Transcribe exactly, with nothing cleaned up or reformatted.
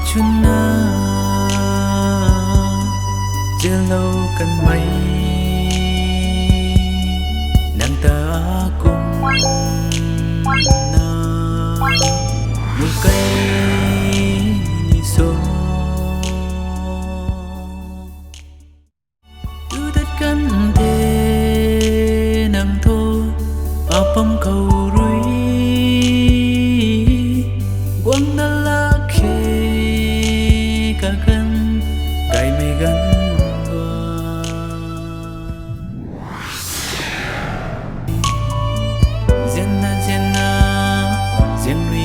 Chuna zilou kanmei nang ta kumna mukei ni so. Tudat kan the nang tho, apam khou rui guangna lak khe kakan gaymei ganv tua. Zianna zianna zianri